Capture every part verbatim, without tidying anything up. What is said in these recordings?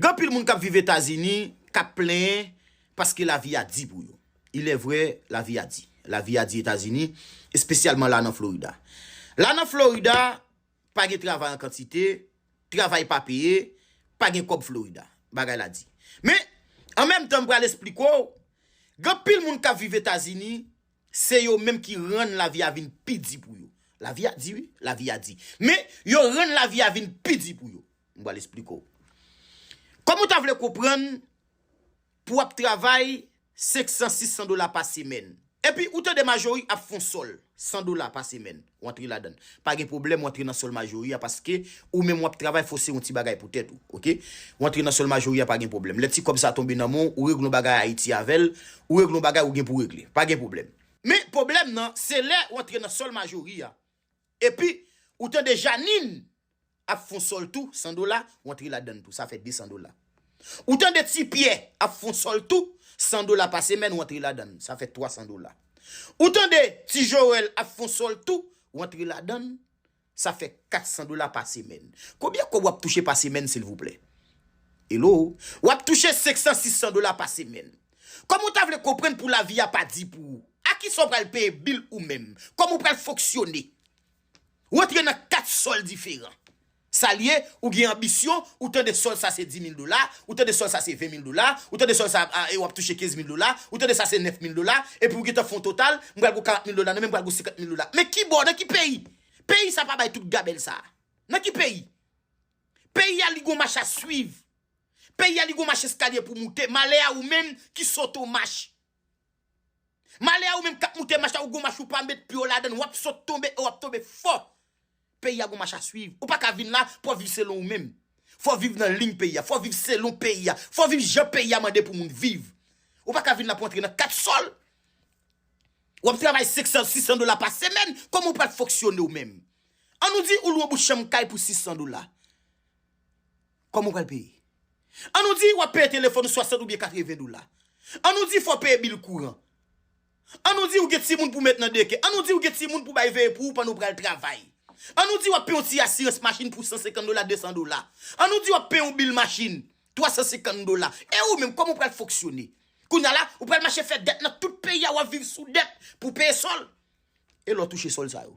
Anpil moun k ap viv Etazini k ap plenyen paske lavi a di pou yo. Il est vrai, lavi a di. Lavi a di Etazini, espesyalman la nan Florida. La nan Florida, pa gen travay an kantite, travay pa peye, pa gen kòb Florida. Bagay la di. Men, an menm tan, m pral esplike w, gen anpil moun k ap viv Etazini, se yo menm ki rann lavi a vin pi di pou yo. Lavi a di, wi, lavi a di. Men, yo rann lavi a vin pi di pou yo. M pral esplike w. Kòm ou ta vle konprann, pou w ap travay senk san, sis san dola pa semèn. Epi ou tande Majori ap fè yon sòl, san dola pa semèn, w antre ladan l. Pa gen pwoblèm, w antre nan sòl Majori a, paske ou menm w ap travay, fò se yon ti bagay pou tèt ou, oke? W antre nan sòl Majori a, pa gen pwoblèm. Lè ti kòb sa tonbe nan men w, ou regle yon bagay Ayiti avè l, ou regle yon bagay ou gen pou regle. Pa gen pwoblèm. Men pwoblèm nan, se lè w antre nan sòl Majori a, epi ou tande Janine ap fè yon sòl tou, san dola, w antre ladan l tou, sa fè de san dola. Ou tande Ti Pyè ap fè yon sòl tou, san dola pa semèn, w antre ladan l, sa fè twa san dola. Ou tande Ti Joèl ap fè yon sòl tou, w antre ladan l, sa fè kat san dola pa semèn. Konbyen kòb w ap touche pa semèn, silvouplè? Hello? W ap touche senk san, sis san dola pa semèn. Kòman w ta vle konprann pou lavi a pa di pou ou? A kisa w pral peye bil ou menm? Kòman w pral fonksyone? Ou antre nan kat sòl diferan. Sa l ye, ou gen anbisyon, ou tande sòl sa se di mil dola, ou tande sòl sa se ven mil dola, ou tande sòl sa a, e w ap touche kenz mil dola, ou tande sa se nèf mil dola, epi ou gentan fè yon total, m pral gen karant mil dola, non, men m pral gen senkant mil dola. Men ki bò, nan ki peyi? Peyi sa pa bay tout gabèl sa. Nan ki peyi? Peyi a li gon mach a swiv. Peyi a li gon mach eskalye pou moute. Malè a ou menm ki sote w mach. Malè a ou menm k ap moute mach la, ou gon mach ou pa met pye w ladan l, w ap sot tonbe e w ap tonbe fò. Peyi a gon mach a swiv. Ou pa ka vin la pou w ap viv selon ou menm. Fò w viv nan liy peyi a. Fò w viv selon peyi a. Fò w viv jan peyi a mande pou moun viv. Ou pa ka vin la pou w antre nan kat sòl. W ap travay senk san, sis san dola pa semèn. Kòman w pral fonksyone w menm? An nou di ou lwe yon bout chanm kay pou sis san dola. Kòman w pral peye? An nou di w ap peye telefòn ou swasant oubyen katreven dola. An nou di fò w peye bil kouran. An nou di ou gen timoun pou met nan deke. An nou di ou gen timoun pou bay veye pou ou pandan w pral travay. An nou di w ap peye yon ti asirans machin pou san senkant dola, de san dola. An nou di w ap peye yon bil machin, twa san senkant dola. E ou menm, kòman w pral fonksyone? Kounye a la, ou pral mache fè dèt nan tout peyi a, w ap viv sou dèt pou peye sòl. E lè w touche sòl sa yo,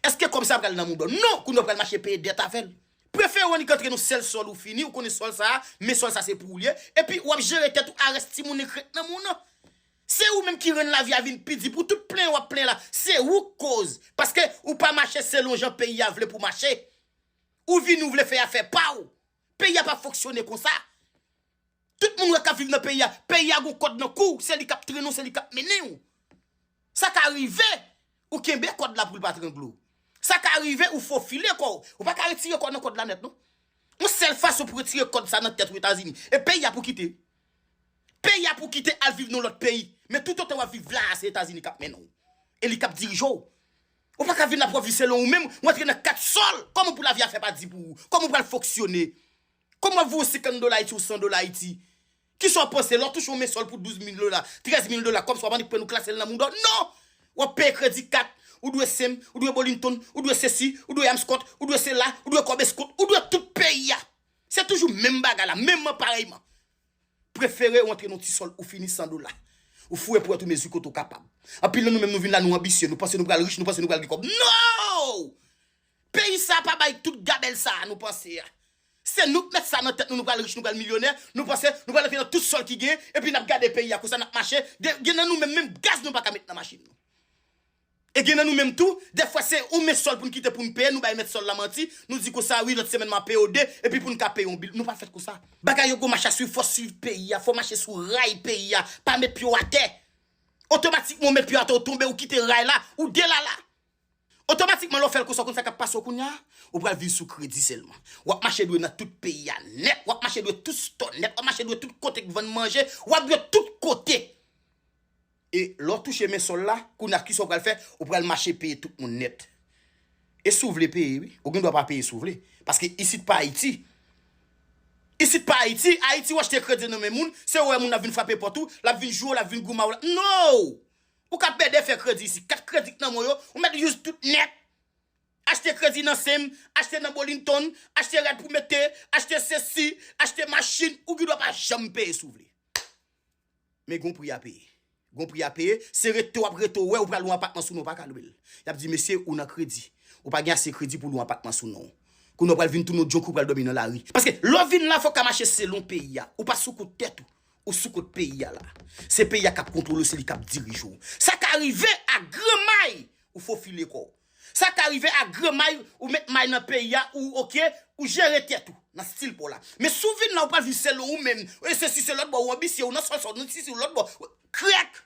èske kòb sa pral nan mouda w? Non, kounye a w pral mache peye dèt avè l. Prefere w annik antre nan sèl sòl ou fini, ou konnen sòl sa a, men sòl sa se pou ou l ye, epi w ap jere tèt ou a rès timoun enkrenk nan moun nan. Se ou menm ki rann lavi a vin pi di pou tout plenyen w ap plenyen la. Se ou k koz, paske ou pa mache selon jan peyi a vle pou w mache. Ou vini ou vle fè afè pa w. Peyi a pa fonksyone konsa. Tout moun wè k ap viv nan peyi a, peyi a gon kòd nan kou w, se li k ap trennen w, se li k ap mennen w. Sa ka rive, ou kenbe kòd la pou l pa trangle w. Sa ka rive, ou fofile kò w. Ou pa ka retire kò w nan kòd la nèt, non. Yon sèl fason pou retire kòd sa nan tèt ou Etazini. E peyi a pou kite. Peyi a pou kite al viv nan lòt peyi. Men toutotan w ap viv la a, se Etazini k ap mennen w. E li k ap dirije w. Ou pa ka vin la pou w ap viv selon ou menm, ou antre nan kat sòl. Kòman pou lavi a fè pa di pou ou? Kòman ou pral fonksyone? Kòman w ap voye senkant dola Ayiti ou san dola Ayiti? Kisa w panse lè w touche yon men sòl pou douz mil dola, trèz mil dola, kòmsi w ap annik pran nou klase l nan mouda w? Non! W ap peye kredi kat, ou dwe Sam, ou dwe Bolinton, ou dwe sesi, ou dwe Yamscott, ou dwe sela, ou dwe kòb eskont, ou dwe tout peyi a. Se toujou menm bagay la, menm man parèyman. Prefere w antre nan ti sòl ou fini san dola. Ou foure pwèt ou mezi kote w kapab. Anpil nan nou menm nou vin la nou anbisye, nou panse nou pral rich, nou panse nou pral gen kòb. No! Peyi sa pa bay tout gabèl sa a nou panse a. Se nou k met sa nan tèt nou, nou pral rich, nou pral milyonè, nou panse nou pral antre nan tout sòl ki gen, epi n ap gade peyi a konsa n ap mache, gen nan nou menm, menm gaz nou pa ka met nan machin nou. E gen nan nou menm tou, dèfwa se yon men sòl pou n kite pou n peye, nou bay mèt sòl la manti, nou di konsa wi lòt semèn m a peye w de, epi pou n ka peye yon bil, nou pa fèt konsa. Bagay yo gon mach a swiv, fò w swiv peyi a, fò w mache sou ray peyi a, pa met pye w atè. Otomatikman w met pye w atè, w tonbe, ou kite ray la, ou delala. Otomatikman lè w fè l konsa, w konn sa k ap pase w kounye a? Ou pral viv sou kredi sèlman. W ap mache dwe nan tout peyi a nèt, w ap mache dwe tout stò nèt, w ap mache dwe tout kote k vann manje, w ap dwe tout kote. E lè w touche men sòl la, kounye a kisa w pral fè? Ou pral mache peye tout moun nèt. E si w vle peye, wi. Ou gen dwa pa peye si w vle. Paske isit pa Ayiti. Isit pa Ayiti. Ayiti w achte kredi nan men moun, se ou wè moun ap vin frape pòt ou, l ap vin joure w, l ap vin goumen w. No! Ou ka pede fè kredi isit. Kat kredi k nan men w yo, ou mèt use tout nèt. achte kredi nan Sem, achte nan Bolinton, achte rad pou mete, achte sesi, achte machin, ou gen dwa pa janm peye si w vle. Men gon pri a peye. Gon pri a peye, se rete w ap rete w wè ou pral lwe yon apatman sou non w pa ka lwe l. Y ap di, "Mesye, ou nan kredi. Ou pa gen ase kredi pou lwe yon apatman sou non w." Kounye a w pral vin tounen yon djonk ou pral dòmi nan lari. Paske lè w vin la, fò w ka mache selon peyi a. Ou pa sou kont tèt ou. Ou sou kont peyi a la. Se peyi a k ap kontwole w, se li k ap dirije w. Sa ka rive a granmay ou fofile kò w. Sa ka rive a granmay ou met may nan peyi a, ou oke, ou jere tèt ou nan stil pa w la. Men si w vin la, ou pral viv selon ou menm. E se si se lòt bò, ou anbisye, ou nan sòl sa, ou nan si se lòt bò. Krèk!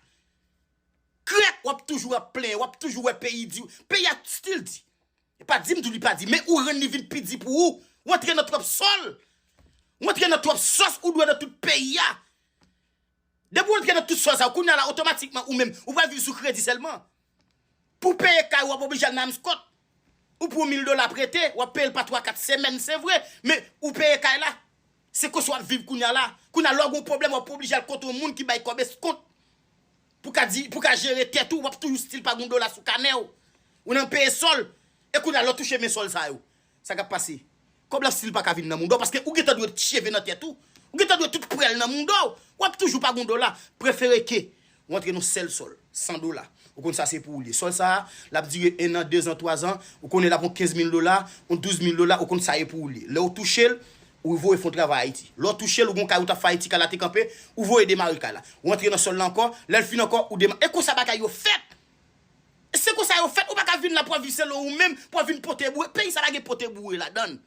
Krèk! W ap toujou ap plenyen, w ap toujou wè peyi di, peyi a stil di. E pa di m di w li pa di, men ou rann li vin pi di pou ou. Ou antre nan twòp sòl. Ou antre nan twòp sòs, ou dwe nan tout peyi a. Depi w antre nan tout sòs sa, kounye a la, otomatikman, ou menm, ou pral viv sou kredi sèlman. Pou peye kay, w ap oblije al nan Amscot. Ou pran mil dola prete, w ap peye l pa twa, kat semèn, se vre, men ou peye kay la. Se konsa w ap viv kounye a la. Kounye a, lè w gen yon pwoblèm, w ap oblije al kote yon moun ki bay kòb eskont. Pou ka di, pou ka jere tèt ou, w ap toujou stil pa gen yon dola sou kanè w. Ou nan peye sòl. E kounye a, lè w touche men sòl sa yo, sa k ap pase? Kòb la stil pa ka vin nan mouda w, paske ou gentan dwe cheve nan tèt ou. Ou gentan dwe tout prèl nan mouda w. W ap toujou pa gen yon dola. Prefere ke ou antre nan sèl sòl, san dola. Ou konn sa se pou ou l ye. Sòl sa a, l ap dire en an, de zan, twa zan. Ou konnen l ap yon kenz mil dola, yon douz mil dola, ou konn sa ye pou ou l ye. Lè w touche l, ou voye fè yon travay Ayiti. Lè w touche l, ou gon kay ou t ap fè Ayiti, kay la te kanpe, ou voye demare kay la. Ou antre nan sòl la ankò, lè l fin ankò, ou demare. E konsa bagay yo fèt! Se konsa yo fèt, ou pa ka vin la pou w ap viv selon ou menm, pou w ap vin pote boure. Peyi sa pa gen pote boure ladan l.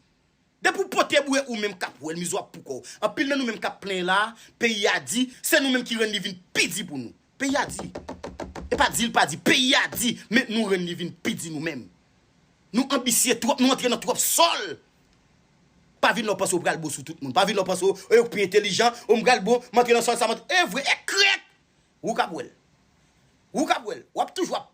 Depi w pote boure ou menm k ap wè l, mize w ap pou kò w. Anpil nan nou menm k ap plenyen la, peyi a di, se nou menm ki rann li vin pi di pou nou. Peyi a di. E pa di l pa di, peyi a di, men nou rann li vin pi di nou menm. Nou anbisye twòp, nou antre nan twòp sòl. Pa vin la w panse w pral bon sou tout moun. Pa vin la w panse w, e, w pi entelijan, o m pral bon, m antre nan sòl sa, m antre, e vre, e krèk! Ou k ap wè l. Ou k ap wè l. W ap toujou ap